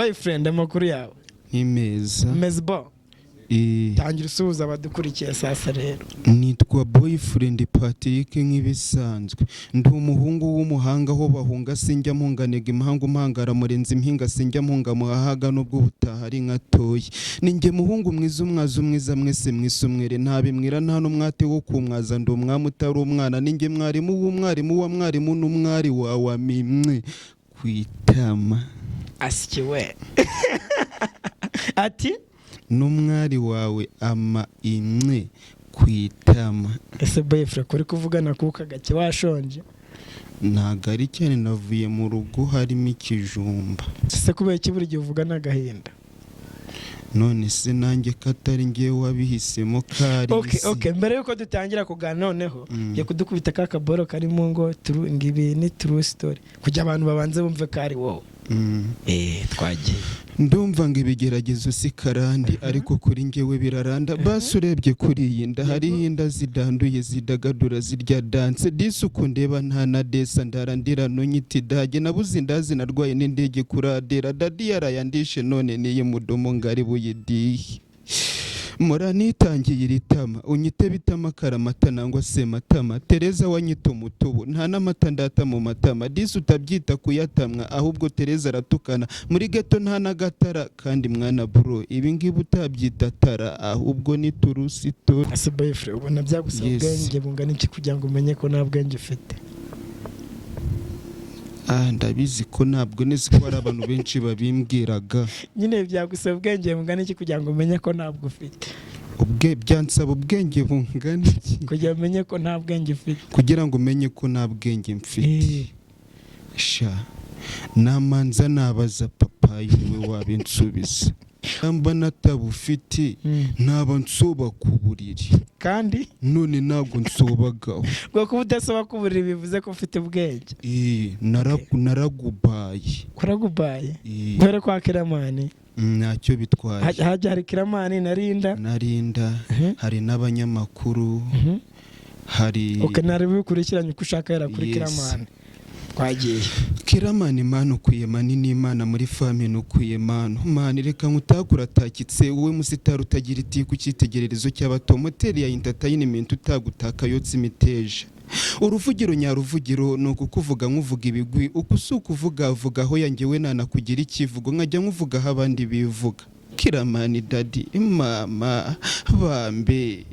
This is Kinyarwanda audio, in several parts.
Boyfriend, amakuru yawe? Ni meza. Mezbo? Eh. Tangira usuhuza abadukurikiye sasa rero. Nitwa Boyfriend Patrick nk'ibisanzwe. Ndi umuhungu w'umuhanga, aho bahunga sinjya mpunganega impanga, mpangara murenze impinga, sinjya mpunga muhahaga nubwo ubutaha ari nka toyi. Ni njye muhungu mwiza, umwaza umwiza mwese mwise umwere, ntabimwira nta n'umwate wo kumwaza. Ndi umwami utari umwana, ni njye mwarimu w'umwarimu wa mwarimu n'umwari wawe amimwe ku itama. Asikiwe ati N'umwari wawe ama imwe ku itama. Ese boyfriend, kuri kuvugana kuka gake, washonje? Ntabwo ari cyane, navuye mu rugo harimo ikijumba. Ese kubera iki buri gihe uvugana agahinda? None se nanjye ko atari ngewe wabihisemo, kari Okay. isi? Okay, mbere yuko dutangira kuganira noneho, ngiye kudukubita ka kaboro karimo ngo true, ngo ibi ni true story, kugira abantu babanze bumve ko ari wowe. Twagiye. Ndumva ngo ibigeragezo si karande, ariko kuri ngewe biraranda. Basi urebye kuri iyi nda, hariho inda zidanduye, zidagadura, zirya danse. Disi uku ndeba nta na desa, ndarandira nunyita idage. Nabuze indazi, narwaye n'indege kuradera. Daddy yarayandishe, none niyi mudomo ngari buyidihe. Muranitangiye iri tama, unyite bitama karamata nangwa se matama. Tereza wanyita umutubu, nta n'amata ndata mu matama. Disi utabyita kuyatamwa, ahubwo Tereza aratukana muri geto nta n'agatara. Kandi mwana bro, ibi ngibi utabyita tara, ahubwo ni true story. Ese boyfriend, ubona byagusaba Yes. ubwenge bungana iki kugira ngo umenye ko nta bwenge ufite? Ah, ndabizi ko ntabwo nzi ko hari abantu benshi babimbwiraga. Nyine byagusaba ubwenge bungana iki kugira ngo umenye ko ntabwo ufite? Ubwe byansaba ubwenge bungana iki? Kugira ngo umenye ko nta bwenge ufite. Kugira ngo umenye ko nta bwenge mfite? Sha, namanza nabaza papa, yiwe wabinsubiza. Namba natabufite, ntaba nsoba ku buriri. Kandi None ntabwo nsobagaho. Ngo kuba udasoba ku buriri bivuze ko ufite ubwenge? Eh, naragubaye. Kuragubaye? Eh. Dore kwa Kiramani. Ntacyo bitwaye. Hajya hari Kiramani na Rinda. Narinda. Hari n'abanyamakuru. Hari Ok, ntari bikurikiranye uko ushaka, yera kuri Yes. Kiramani. Twagiye. Kiramani, mani ukwiye mani n'Imana muri famine ukwiye manu mani. Reka nkutakure atakitse, wowe musitari utagira itiku, cyitegererezo cy'abato, moteri ya entertainment, utagutaka yotsa imiteja, uruvugiro nyaruvugiro. Ni ukukuvuga nkuvuga ibigwi, uku si ukuvuga vuga aho yangewe nanakugira ikivugo, nkajya nkuvuga aho abandi bivuga. Kiramani daddy, mama bambe,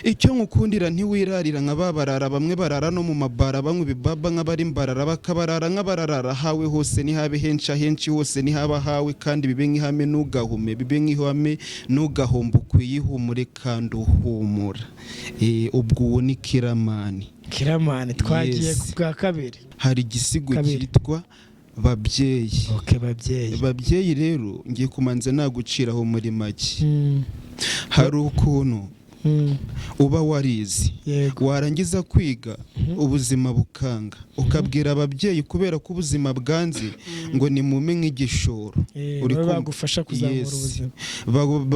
icyo nkukundira ntiwirarira nka babarara bamwe barara no mu mabara, banywa ibibaba nk'abari mbarara, bakabarara nk'abararara. Hawe hose ntihabe henshi, ahenshi hose ntihaba hawe. Kandi bibe nk'ihame ntugahume, bibe nk'ihame ntugahombe, ukwiye ihumure kandi uhumura. Ubwo uwo ni Kiramani. Kiramani, twagiye. Yes. Ku bwa kabiri. Hari igisigo Kabiri. cyitwa Babyeyi. Ok, Babyeyi. Babyeyi rero, ngiye kumanza naguciraho muri make. Hari ukuntu uba warize, warangiza kwiga ubuzima bukanga, ukabwira ababyeyi kubera ko ubuzima bwanze ngo nimume nk'igishoro. Uri Babe kumva? bagufasha kuzamura ubuzima.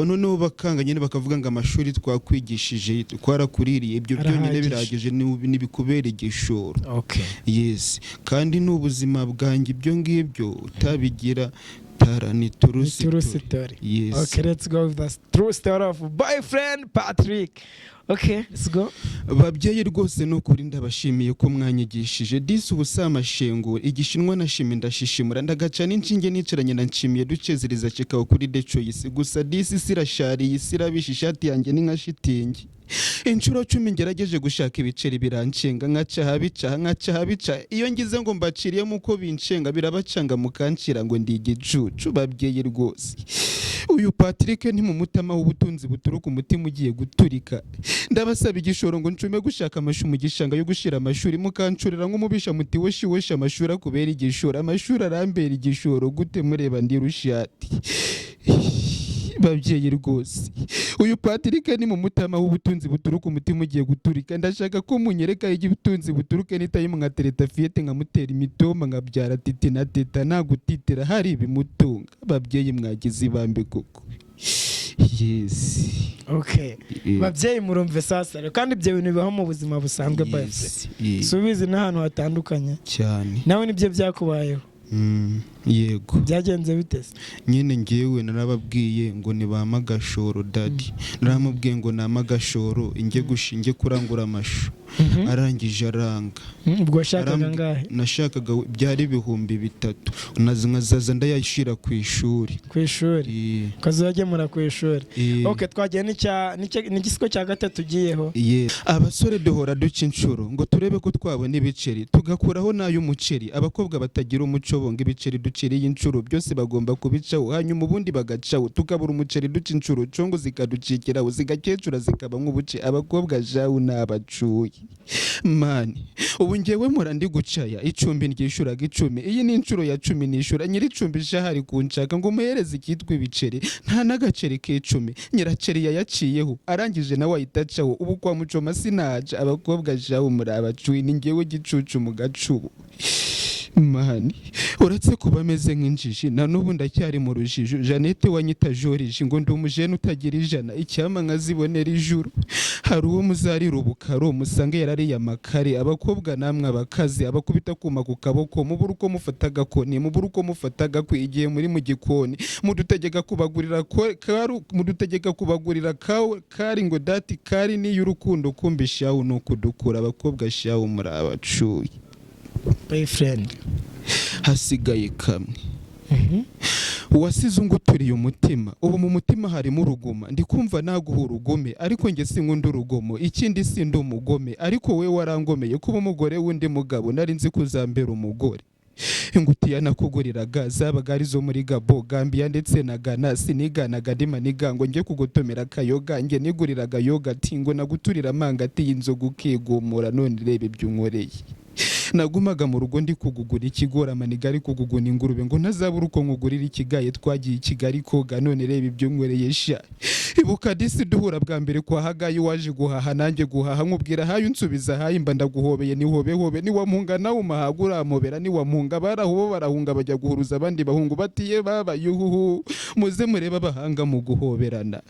Noneho bakanga nyine, bakavuga ngo amashuri twakwigishije, twarakuririye, ibyo byonyine Arahagije. birahagije, ntibikubera igishoro. Yes, kandi ni ubuzima bwanjye ibyo ngibyo utabigira tara ni True true story. story. Yes. Okay, let's go with the true story of Boyfriend Patrick. Okay, let's go. Babyeyi rwose, ni ukuri ndabashimiye ko mwanyigishije. Disi ubu si amashengura, igishinwa nashimye ndashishimura, ndagaca n'inshinge nicaranye na Nshimiye, ducezereza cekaho kuri The Choice. Gusa disi isi irashariye, isi irabisha, ishati yanjye ni nka shitingi. Inshuro 10 ngerageje gushaka ibiceri biranshenga, nkaca habica, nkaca habica. Iyo ngize ngo mbaciriyemo uko binshenga, birabacanga, mukancira ngo ndi igicucu. Babyeyi rwose, uyu Patrick ntimumutama w'ubutunzi buturuka umutima ugiye guturika. Ndabasaba igishoro ngo ncume gushaka amashu mu gishanga yo gushira amashuri, mukancurira nk'umubisha muti woshi woshi, amashuri akubera igishoro. Amashuri arambera igishoro gute mureba ndi rushati? Babyeyi rwose, uyu Patrick ni mu mutama w'ubutunzi buturuka umutima ugiye guturika. Ndashaka ko munyereka igihe ubutunzi buturuka nitaye, nkatereta fiyete, nkamutera imitoma, nkabyara titi na teta, nagutitira hari ibimutunga. Babyeyi, mwagize ibambe koko. Yes. Okay. Babyeyi, murumve sasa rero, kandi ibyo bintu bibaho mu buzima busanzwe, boyfriend. Yes. Si ubizi n'ahantu hatandukanye? Cyane. Nawe nibyo byakubayeho? Yego. Byagenze bite se? Nyine ngewe narababwiye ngo nibampe agashoro. Daddy, naramubwiye ngo nampe agashoro inge gushinge kurangura amashu. Arangije aranga. Ubwo washakaga angahe? Nashakaga, byari 3000, nkazaza ndayashyira ku ishuri. Ku ishuri? Eh. Ukazagemura ku ishuri? Eh. Ok, twagiye n'igisigo cya gatatu ugiyeho. Ye, abasore duhora duca inshuro ngo turebe ko twabona ibiceri, tugakuraho n'ay'umuceri. Abakobwa batagira umuco bo ngo ibiceri duciriye inshuro byose bagomba kubicaho, hanyuma ubundi bagacaho, tukabura umuceri duca inshuro, congo zikaducikiraho, zigakecura, zikaba nk'ubuce. Abakobwa jawu ni abacuyi man. Ubu ngewe mpora ndi gucaya icumbi ryishuraga 10, iyi ni inshuro ya 10 nishura. Nyir'icumbi shahari kunshaka ngo umuhereze icyitwa ibiceri, nta n'agaceri k'icumi. Nyiraceri yayaciyeho, arangije nawe ahita acaho. Ubu kwa mucoma sinaca. Abakobwa jawu muri abacuyi, ni ngewe gicucu mu gacubu man. Uretse kuba ameze nk'injiji, na n'ubu ndacyari mu rujijo. Jeannette wanyita joriji ngo ndi umujene utagira ijana, icyampa nkazibonera ijuru. Hari uwo muzarira ubukaro musange yarariye amakare. Abakobwa namwe abakazi abakubita kuma ku kaboko, mubura uko mufata agakoni, mubura uko mufata agakwi igihe muri mu gikoni. Mudutegeka kubagurira mudutegeka kubagurira kari ngo dati kari niy'urukundo, kumva ishawu ni ukudukura. Abakobwa shawu muri abacuyi. Boyfriend. Hasigaye kamwe. Uwasize unguturiye umutima, ubu mu mutima harimo uruguma. Ndi kumva naguha urugume, ariko njye sinkunda urugomo. Ikindi, sindi umugome, ariko wowe warangomeye kuba umugore w'undi mugabo. Nari nzi ko uzambera umugore. Ingutiya nakuguriraga zabaga ari zo muri Gabo, Gambia ndetse na Ghana. Siniganaga ndimaniga ngo njye kugotomera akayoga, njye niguriraga yogati ngo naguturira amangati y'inzoga ukigumura. None reba ibyo unkoreye. Nagumaga mu rugo ndi kugugura ikigori, amaniga ari kuguguna ingurube ngo ntazabura uko nkugurira ikigaye. Twagiye i Kigali koga, none reba ibyo nkoreye sha. Ibuka disi duhura bwa mbere kwa Hagayi, waje guhaha nanjye guhaha, nkubwira hayi unsubiza hayi, mba ndaguhobeye. Nihobe hobe, niwampunga nawe umahaga urampobera, niwampunga barahubo barahunga bajya guhuruza abandi bahungu batiye baba yuhuhu. Muze murebe abahanga mu guhoberana.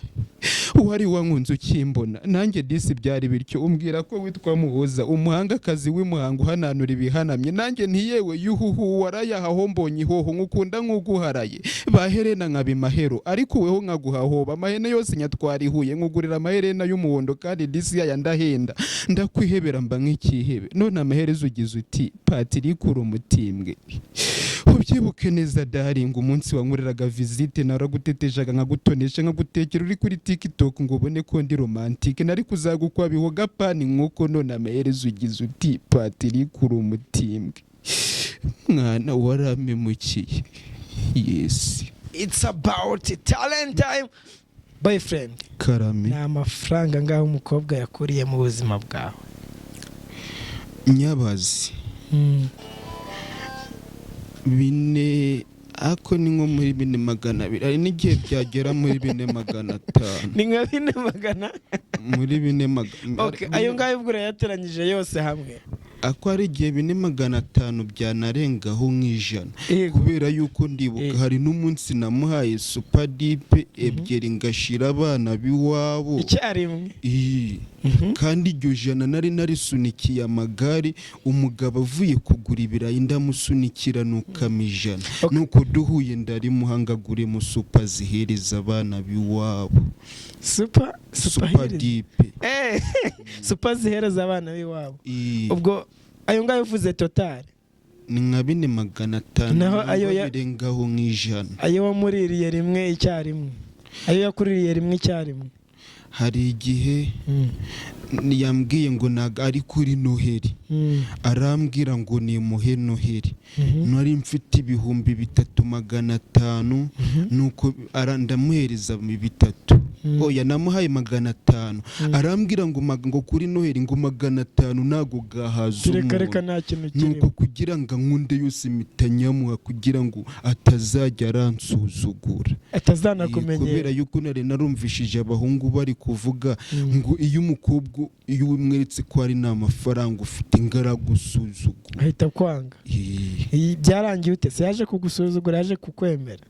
Wari wankunze ukimbona, nanjye disi byari bityo. Umbwira ko witwa Muhoza, umuhangakazi w'imuhanga uhananura ibihanamye. Nanjye ntiyewe yuhuhu, warayahaho mbonye ihoho, nkukunda nk'uguharaye baherena nkaba imahero, ariko weho nkaguhahoba amahene yose nyatwara ihuye, nkugurira amaherena y'umuhondo kandi disi yaya ndahenda, ndakwihebera mba nk'ikihebe. None amaherezo ugize uti Patrick uri umutimbwe. Ubyibuke neza darling, umunsi wankoreraga visite naraguteteshaga, nkagutonesha, nkagutekera uri kuri TikTok ngo ubone ko ndi romantique. Nari kuzagukwa bihoga pani nkuko. None amaherezo ugize uti Patrick uri umutimbwe. Mwana, warampemukiye, yes. It's about talent time, boyfriend. Karame. Ni amafaranga ngaho umukobwa yakuriye mu buzima bwawe? Nyabazi bine, ako ni nko muri 4,200, hari n'igihe byagera muri 4,500. Ni nka 4,400? Muri 4,400. Okay, ayo ngayo ubwo urayateranyije yose hamwe? Ako hari igihe 4,500 byanarengaho nk'ijana. Yego. Kubera yuko ndibuka hari n'umunsi namuhaye Super Dip ebyiri ngashira abana b'iwabo icyarimwe? Ii. Kandi iryo jana nari narisunikiye amagare, umugabo avuye kugura ibirayi, ndamusunikira nukama ijana. Nuko duhuye ndarimuha ngagure mu super zihereza abana b'iwabo. Super super? Super Dip. Super zihereza abana b'iwabo. Ii. Ubwo ayo ngayo uvuze total? Ni nka 4,500 Naho ayo birengaho nk'ijana. Ayo wamuririye rimwe icyarimwe, ayo yakuririye rimwe icyarimwe? Hari igihe yambwiye ngo ntago ari kuri Noheli, arambwira ngo nimuhe Noheli. Nari mfite 3,500, nuko ndamuhereza 3,000. Oya, namuhaye 500. Arambwira ngo ngo kuri Noheli ngo 500 ntago gahaza Reka reka. umuntu. Nta kintu Nuko kirimo. kugira ngo ankunde yose mpita nyamuha kugira ngo atazajya aransuzugura. Atazanakumenyera. Kubera yuko nari narumvishije abahungu bari kuvuga ngo iyo umukobwa, iyo umweretse ko hari nta mafaranga ufite, ngaragusuzugura. Ahita kwanga. Iyi byarangiye ute se? Yaje kugusuzugura, yaje kukwemera?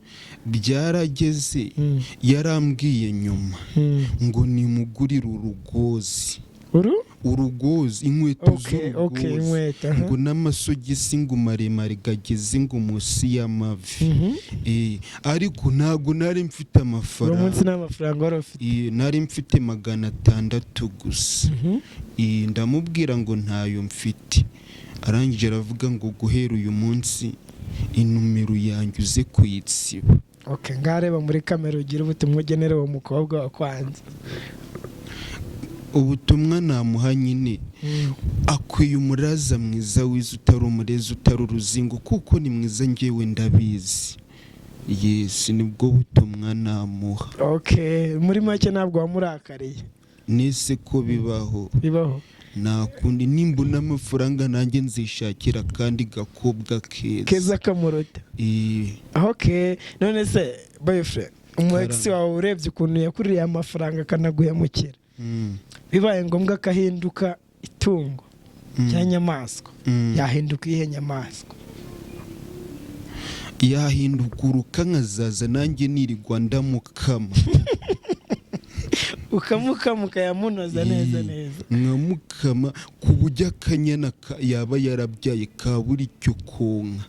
Byarageze yarambwiye nyuma ngo nimugurire urugozi. Uru? Urugozi, inkweto z'urugozi. Inkweto, aha. Ngo n'amasogisi ngo maremare gageze ngo munsi y'amavi. Ariko ntabwo nari mfite Uwo amafaranga. munsi nta mafaranga wari ufite? Nari mfite 600 gusa. Ndamubwira ngo ntayo mfite. Arangije aravuga ngo guhera uyu munsi inomero yanjye uze kuyitsiba. Okay, ngareba muri kamera, ugira ubutumwa ugenera uwo mukobwa wakwanze. Ubutumwa namuha nyine, akwiye umuraza mwiza wiza, utari umurezi, utari uruzingo, kuko ni mwiza, ngewe ndabizi. Yes, nibwo butumwa namuha. Okay, muri make ntabwo wamurakariye? Nese ko bibaho? Bibaho. Nakundi nimbona amafaranga nanjye nzishakira kandi gakobwa keza. Keza kamuruta. Okay, none se boyfriend, umu ex wawe urebye ukuntu yakuririye amafaranga akanaguhemukira, bibaye ngombwa ko ahinduka itungo cyangwa inyamaswa, yahinduka iyihe nyamaswa? Yahinduka uruka, nkazaza nanjye nirirwa ndamukama. Ukamukama, ukayamunoza neza neza. Nkamukama ku buryo akanyana yaba yarabyaye kabura icyo konka.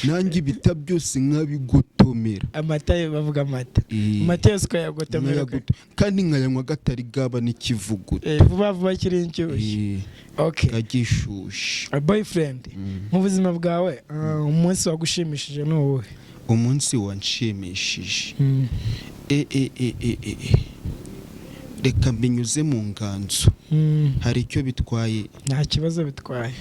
Nanjye ibita byose nkabigotomera. Amata yo, bavuga amata. Amata yose ukayagotomera. Kandi nkayanywa gatari bwaba n'ikivuguto. Vuba vuba kiri inshyushyu. Okay. Kagishushe. Boyfriend, mu buzima bwawe, umunsi wagushimishije ni uwuhe? Umunsi wanshimishije, e e e e e e. Reka mbinyuze mu nganzo. Hari icyo bitwaye? Nta kibazo bitwaye.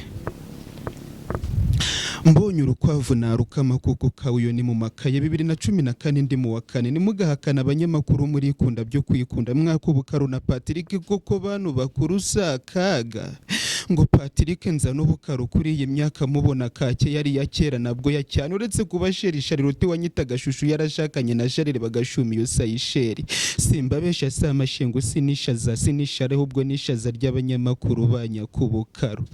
Mbonye urukwavu narukama kuko kawuyo ni mu makaye 2014, ndi mu wa kane. Nimugahakana abanyamakuru, murikunda byo kwikunda, mwakubukaro na Patrick koko bantu bakuru si akaga. Ngo Patrick nzana ubukaro kuri iyi myaka, mubona kake yari iya kera nabwo ya cyane, uretse kuba sheri Sharilote wanyitaga shushu yarashakanye na Sharire bagashuma iyo sayisheri. Simbabesha, si amashengo, sinishaza, sinishare, ahubwo nishaza ry'abanyamakuru ba nyakubukaro.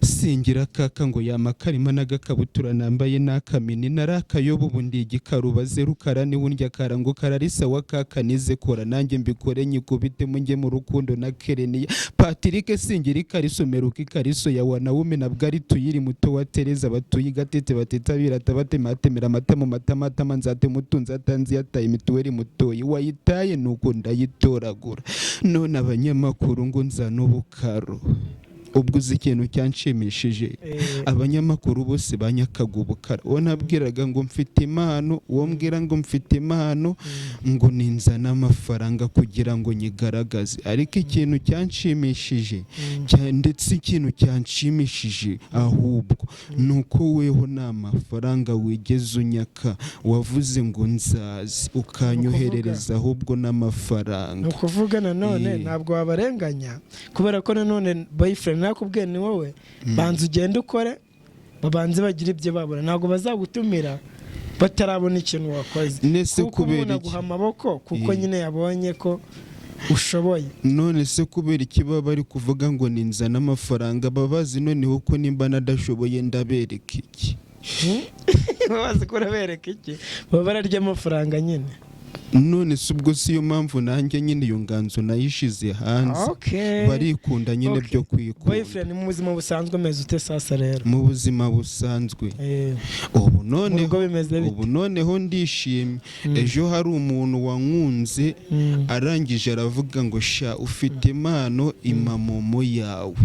Singira kaka ngo yamakarima n'agakabutura nambaye n'akamini narakayoba, ubu ndi igikaruba rukara niwe undya karango kararisa wa kaka nize kora nanjye mbikore nyikubitemo njye mu rukundo na Kereniya. Patrick singira ikariso, meruka ikariso ya wanawume nabwo ari tuyiri muto wa Tereza batuye gatete bateta birata batematemera amata mu matamatama nzate mutunzi atanzi yataye mituweli mutoyi wayitaye nuko ndayitoragura. None abanyamakuru ngo nzana ubukaro. Ubwo uzi ikintu cyanshimishije? Abanyamakuru bose banyakaga ubukara, uwo nabwiraga ngo mfite impano, uwo mbwira ngo mfite impano, ngo ninzane amafaranga kugira ngo nyigaragaze. Ariko ikintu cyanshimishije, ndetse ikintu cyanshimishije ahubwo ni uko weho nta mafaranga wigeze unyaka, wavuze ngo nzazi, ukanyoherereza ahubwo Ni n'amafaranga. ukuvuga nanone ntabwo wabarenganya, kubera ko nanone boyfriend nakubwiye ni wowe banza ugende ukore, babanze bagire ibyo babona. Ntabwo bazagutumira batarabona ikintu wakoze. Nese Kuko kubera umuntu iki? aguha amaboko kuko nyine yabonye ko ushoboye. None se kubera iki baba bari kuvuga ngo ninzane amafaranga? Baba bazi noneho ko nimba nadashoboye ndabereka iki? Baba bazi ko urabereka iki? Baba bararya amafaranga nyine. None se ubwo si yo mpamvu nanjye nyine iyo nganzo nayishize hanze? Barikunda nyine byo kwikunda. Boyfriend, mu buzima busanzwe umeze ute sasa rero? Mu buzima busanzwe, ubu Mu noneho rugo bimeze bite? ubu noneho ndishimye. Ejo hari umuntu wankunze, arangije aravuga ngo sha ufite impano, imamomo yawe,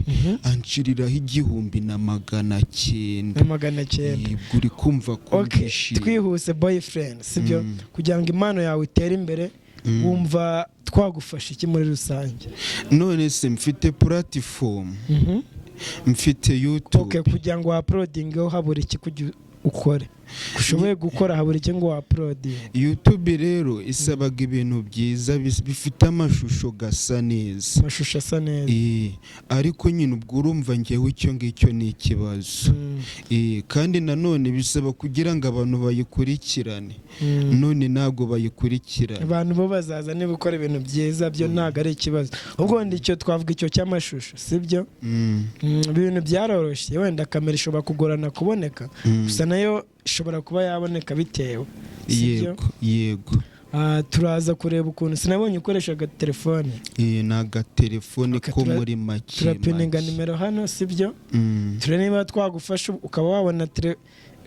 anshiriraho 1900. Na 900. Yego, uri kumva ko ndishimye. Twihuse boyfriend, sibyo? Kugira ngo impano yawe itere imbere, wumva twagufasha iki muri rusange? None se mfite platform, mfite YouTube. Okay, kugira ngo wa-uploadingeho habura iki? Kugira ukore ushoboye gukora habura iki ngo wa-uploadinge? YouTube rero isabaga ibintu byiza bifite amashusho gasa neza. Amashusho asa neza. Ariko nyine ubwo urumva ngewe icyo ngicyo ni ikibazo. Kandi nanone bisaba kugira ngo abantu bayikurikirane. None ntabwo bayikurikirana. Abantu bo bazaza niba ukora ibintu byiza, byo ntabwo ari ikibazo. Ubwo wenda icyo twavuga icyo cy'amashusho, sibyo? Ibintu byaroroshye, wenda kamera ishobora kugorana kuboneka, gusa nayo ishobora kuba yaboneka bitewe, sibyo? Yego. Turaza kureba ukuntu sinabonye ukoresha agatelefone. Ni agatelefone Okay, ko muri make turapininga make. nimero hano, sibyo? Turebe niba twagufasha ukaba wabona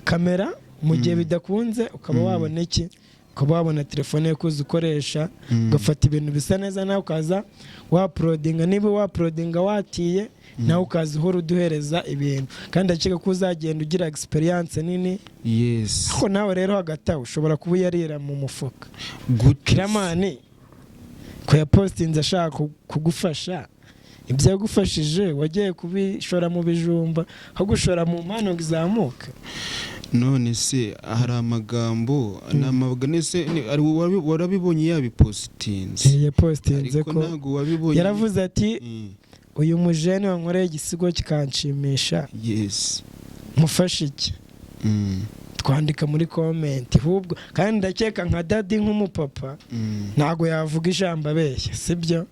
kamera. Mu gihe bidakunze, ukaba wabona iki, ukaba wabona telefone yo kuza ukoresha, ugafata ibintu bisa neza, nawe ukaza wauploadinga. Niba wauploadinga watiye, nawe ukaza uhora uduhereza ibintu, kandi ndakeka ko uzagenda ugira experience nini. Ariko nawe rero hagati aho ushobora kuba uyarira mu mufuka. Gute? Kiramani ko yapostinze ashaka kugufasha, ibyo yagufashije wagiye kubishora mu bijumba aho gushora mu mpano ngo izamuke? None se hari amagambo, ni amagambo nese warabibonye yabipositinze? Yapostinze ariko ko ntabwo wabibonye. Yaravuze ati: "Uyu mujene wankoreye igisigo kikanshimisha, mufashe iki?" Twandika muri comment ahubwo. Kandi ndakeka nka daddy, nk'umupapa, ntabwo yavuga ijambo abeshya, sibyo?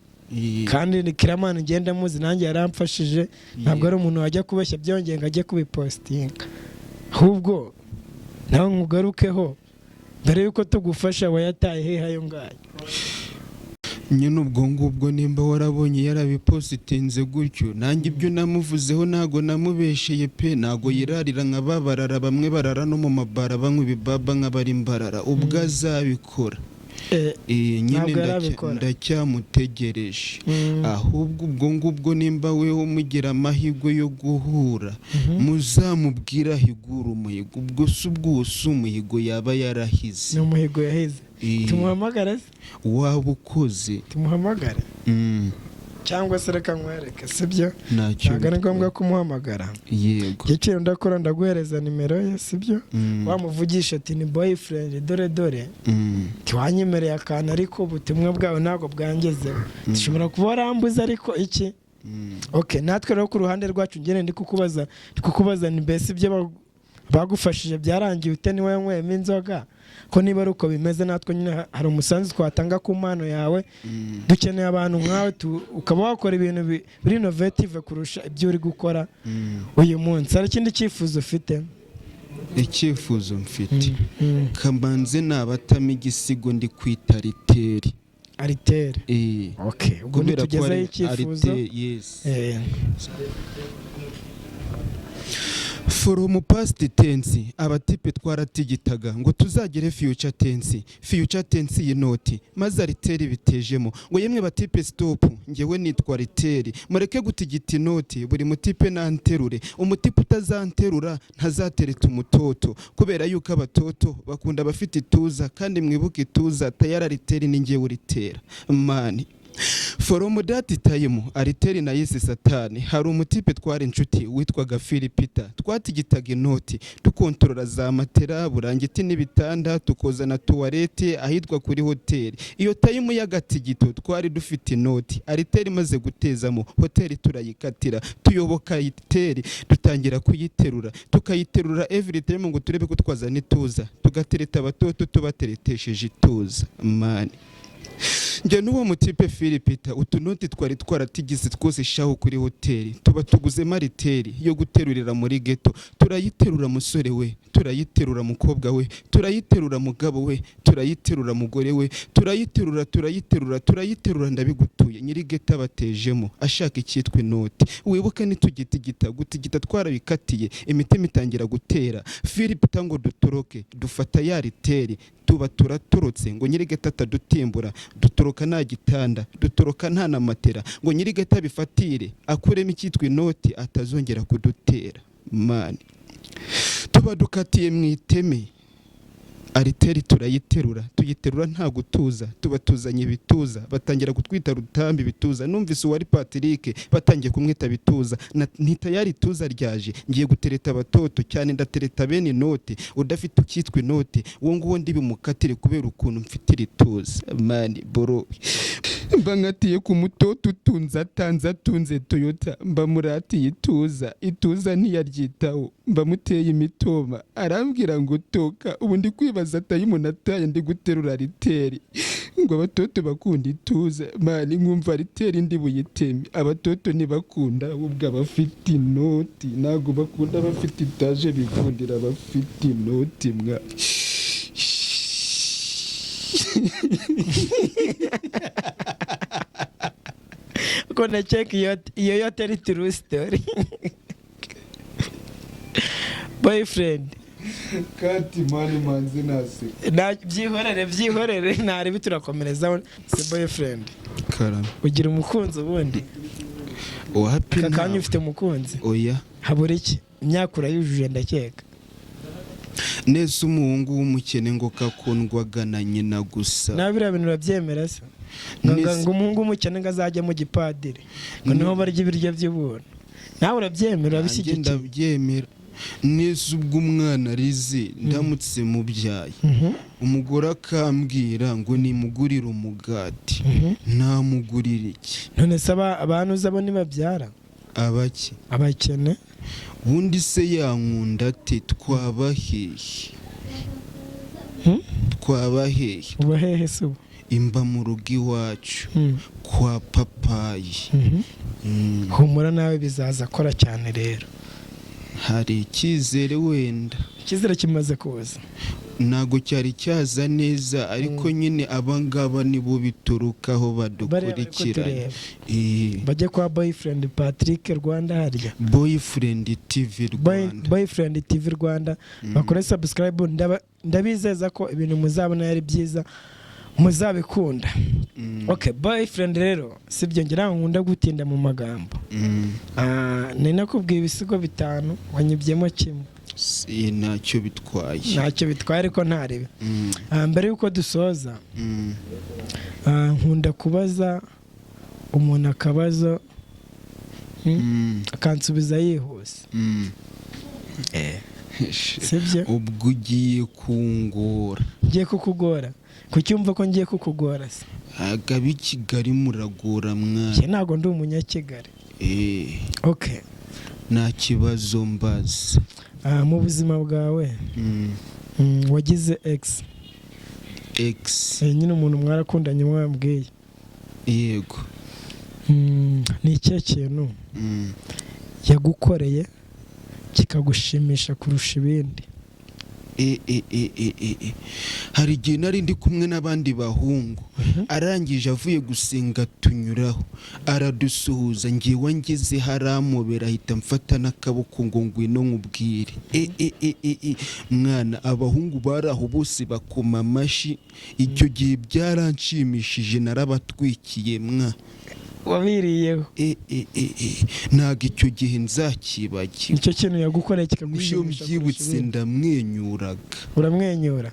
Kandi ni Kiramani, ngenda muzi, nanjye yaramfashije, ntabwo ari umuntu wajya kubeshya byongeye ngo ajye kubipositinga. Ahubwo nawe nkugarukeho, mbere y'uko tugufasha wayataye hehe ayo ngayo? Nyine ubwo ngubwo nimba warabonye yarabipositinze gutyo, nanjye ibyo namuvuzeho ntago namubesheye pe. Ntago yirarira nka babarara bamwe barara no mu mabara banywa ibibaba nk'abari imbarara. Ubwo azabikora. Nyine Ntabwo arabikora. Ndacyamutegereje. Ahubwo ubwo ngubwo nimba weho mugira amahirwe yo guhura, muzamubwire ahigure umuhigo. Ubwo si ubwo uwo si umuhigo yaba yarahize. Ni umuhigo yahize. Tumuhamagare se? Waba ukoze. Tumuhamagare cyangwa se reka nkwereke, sibyo? Ntacyo. Ntabwo ari ngombwa kumuhamagara. Yego. Igiciro ndakora, ndaguhereza nimero ye, sibyo? Wamuvugisha ati: "Ni boyfriend, dore dore, ntiwanyemereye akantu, ariko ubutumwa bwawe ntabwo bwangezeho. Dushobora kuba warambuze, ariko iki?" Ok, natwe rero ku ruhande rwacu, ngene ndi kukubaza ni mbese ibyo bagufashije byarangiye ute? Niwe wanyweyemo inzoga? Ko niba ari uko bimeze, natwe nyine hari umusanzu twatanga ku mpano yawe. Dukeneye abantu nkawe, ukaba wakora ibintu biri innovative kurusha ibyo uri gukora uyu munsi. Hari ikindi cyifuzo ufite? Icyifuzo mfite, kamanze nabatamo igisigo ndi kwita riteri. Aritere? Ok, ubwo Kubera ko ntitugezeho ari icyifuzo. Aritere, yes. From past tense, abatipe twaratigitaga ngo tuzagere future tense, future tense y'inoti, maze ariteri bitejemo ngo: "Yemwe batipe, stop, ngewe nitwa riteri, mureke gutigita inoti. Buri mutipe nanterure. Umutipe utazanterura ntazatereta umutoto, kubera yuko abatoto bakunda abafite ituza, kandi mwibuke ituza tayari ariteri ni ngewe uritera man." From that time, ariteri na yisi satani. Hari umutipe twari inshuti witwaga Filipita, twatigitaga inoti, dukontorora za matera, burangiti n'ibitanda, tukoza na tuwarete ahitwa kuri hoteli. Iyo time y'agatigito twari dufite inoti. Ariteri imaze gutezamo, hoteli turayikatira, tuyoboka ariteri, dutangira kuyiterura, tukayiterura every time ngo turebe ko twazana ituza, tugatereta abatoto tubateretesheje ituza man. Njye n'uwo mutipe Filipita, utunoti twari twaratigise twose shaho kuri hoteli, tuba tuguzemo ariteri yo guterurira muri ghetto. Turayiterura musore we, turayiterura mukobwa we, turayiterura mugabo we, turayiterura mugore we, turayiterura, turayiterura, turayiterura, ndabigutuye. Nyiri ghetto abatejemo ashaka icyitwa inoti. Wibuke nitugitigita, gutigita twarabikatiye, imitima itangira gutera. Filipita ngo dutoroke, dufata ya riteri, tuba turatorotse ngo nyiri ghetto atadutimbura. Dutoroka nta gitanda, dutoroka nta na matera, ngo nyiri ghetto abifatire akuremo icyitwa inoti atazongera kudutera man. Tuba dukatiye mu iteme, ariteri turayiterura, tuyiterura nta gutuza, tuba tuzanye ibituza, batangira kutwita Rutambi ibituza. Numvise uwari Patrick batangiye kumwita bituza, ntitayari ituza ryaje, ngiye gutereta abatoto cyane, ndatereta bene inote. Udafite ukitwa inote, uwo nguwo ndibimukatire kubera ukuntu mfite iri tuza man. Bro, mba nkatiye ku mutoto utunze, atanze, atunze Toyota, mba muratiye ituza, ituza ntiyaryitaho, mba muteye imitoma, arambwira ngo toka. Ubu ndi kwibaza time nataye ndi guterura riteri, ngo abatoto bakunda ituza man, nkumva riteri ndi buyiteme. Abatoto ntibakunda ahubwo abafite inoti, ntabwo bakunda abafite itaje, bikundira abafite inoti mwa. Ko ndakeka iyo yo atari true story. Boyfriend. Kati man, manzi naseka. Byihorere, byihorere, ntaribi, turakomerezaho. Si boyfriend? Karame. Ugira umukunzi ubundi? Wapi. Aka kanya Ntawe. ufite umukunzi? Oya. Habura iki? Imyaka urayujuje, ndakeka. Nese umuhungu w'umukene ngo kakundwaga na nyina gusa. Nawe biriya bintu urabyemera se, ngo Nese- ngo umuhungu w'umukene ngo azajye mu gipadiri, ngo niho barya ibiryo by'ubuntu? Nawe urabyemera? Nanjye Urabishyigikiye? ndabyemera. Nese ubwo umwana arize, ndamutse mubyaye, umugore akambwira ngo nimugurire umugati, namugurira iki? None se abantu uzi abo ntibabyara? Abaki? Abakene. Ubundi se yankunda ate? Twaba hehe? Hmm? Twaba hehe? Uba hehe se ubu? Imba mu rugo iwacu kwa papayi. Humura, nawe bizaza, akora cyane rero. Hari icyizere wenda. Icyizere kimaze kuza. Ntabwo cyari cyaza neza, ariko nyine abangaba nibo biturukaho Bariya bari badukurikiranye. kutureba. Eh. Bajye kwa Boyfriend Patrick Rwanda harya? Boyfriend TV Rwanda. Boyfriend TV Rwanda, bakore subscribe. Ndabizeza ko ibintu muzabona ari byiza, muzabikunda. Okay, boyfriend, rero sibyo, ngira ngo nkunda gutinda mu magambo. Ah, nari nakubwiye ibisigo bitanu, wanyibyemo kimwe. Si ntacyo bitwaye. Ntacyo bitwaye, ariko ntarebe. Ah, mbere y'uko dusoza, nkunda kubaza umuntu akabazo, akansubiza yihuse. Sibyo? Ubwo ugiye kungora. Ngiye kukugora? Kuki wumva ko ngiye kukugora se? Agaba i Kigali muragora mwana. Njye ntabwo ndi umunyakigali. Okay. Nta kibazo, mbaza. Ah, mu buzima bwawe, wagize ex? Ex? Eh, nyine umuntu mwarakundanye mwambwiye. Yego. Ni ikihe kintu yagukoreye kikagushimisha kurusha ibindi? E, e, e, e, e, e. Hari igihe nari ndi kumwe n'abandi bahungu, arangije avuye gusenga tunyuraho, aradusuhuza, ngewe ngeze haramubera, ahita mfata n'akaboko ngo ngwino nkubwire. E, e, e, e, e. Mwana, abahungu bari aho bose bakoma amashyi. Icyo gihe byaranshimishije, narabatwikiye mwa. Wabiriyeho. E, e, e, e. Ntabwo icyo gihe nzakibagiwe. Nicyo kintu yagukoreye Niyo kikagushimisha kurusha mbyibutse ibindi? ndamwenyuraga. Uramwenyura.